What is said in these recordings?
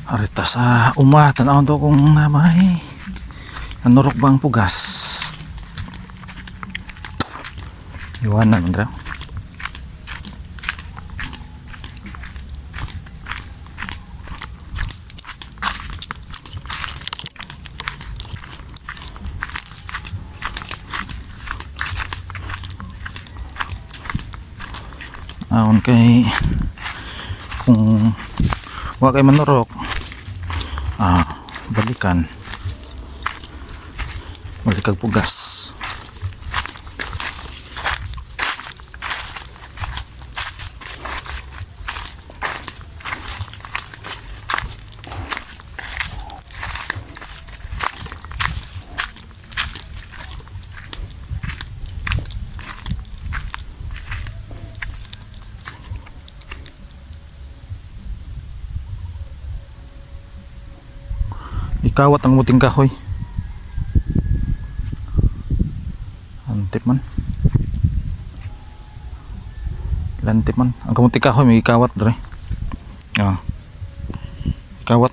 Arita sa uma, tanawon to kung namay. Nanurok ba ang pugas? Iwanan, Andrea. Aon kay kung wa kay manurok, balikan, balikag pugas. Ikawat ang muting kahoy. Antip man. Lantip man. Ang kamuting kahoy may ikawat dre. Ah. Ikawat.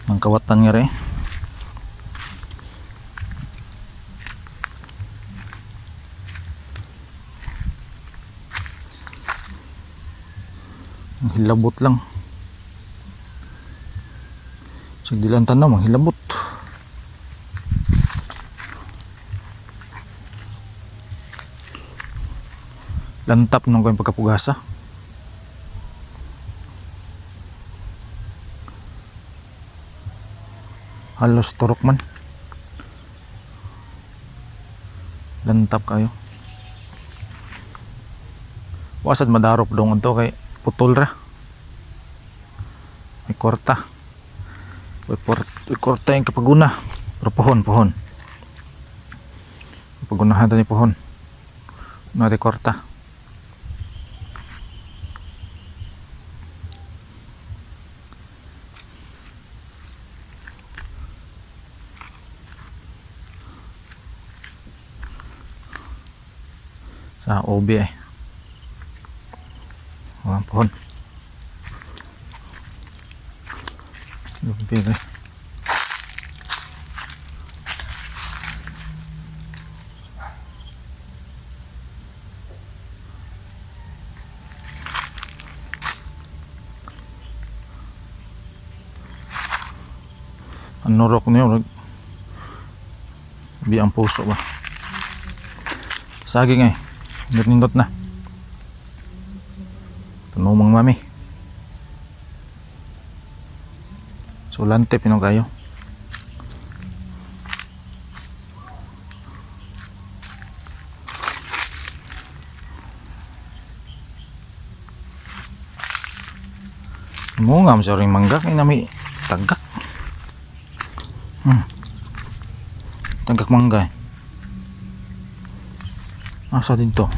Ang kawatan nga re. Ang hilabot lang. Sa dilan tanaw, ang hilabot. Lantap nung kayong pagkapugasa. Halos turok man. Lantap kayo. Wasad madarop dong to kay putol ra. May kwarta. May kwarta yung kapaguna. Pero pohon, pohon. Pagunahan ta ni pohon. Nari kwarta. Sa OB eh. Walang pohon. Lumpi eh. Ang nurok niyo, bi ang puso ba? Saging eh. Nindot na. Tanumang mami. So lante pinong kayo. Mo nga sa ring mangga kay nami tagak. Tagak mangga eh. Asa dito?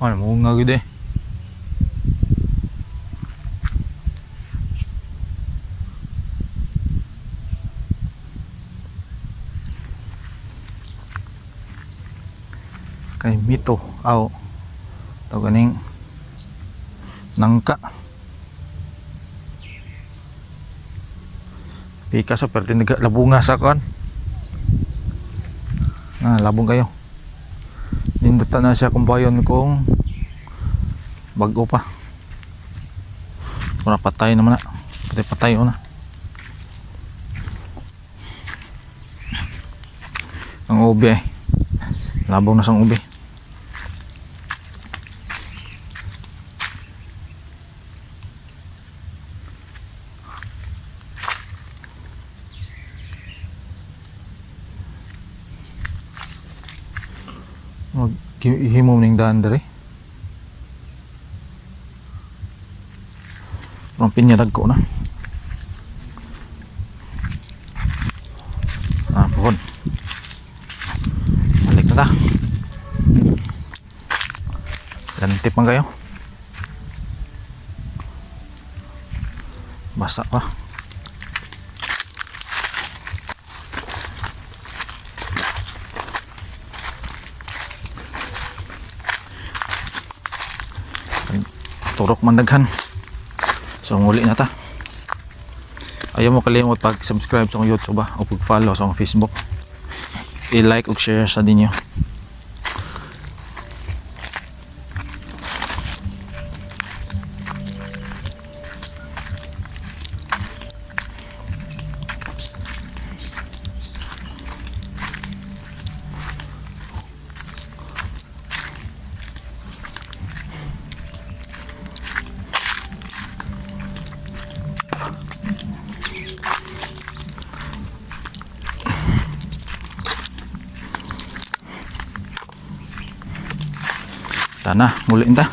Ano mo nga gid eh. Kay mito aw tawag ganing nangka. Pika sa perti labunga sa kon. Ah, labong kayo. Nindutan na siya kumpayon kung bago pa. Mura patay naman na. Patay patay na. Ang ubi eh. Labong na sang ubi. Mag himo ning daan diri. Ang pinya dagko na. Ah, pohon. Balik na ta. Lantip man kayo. Basa pa. Turok man daghan. So muli na ta. Ayaw mo kalimot pag subscribe sa akong YouTube ba o pag follow sa akong Facebook. I-like ug share sa ninyo. Tana, muli ta.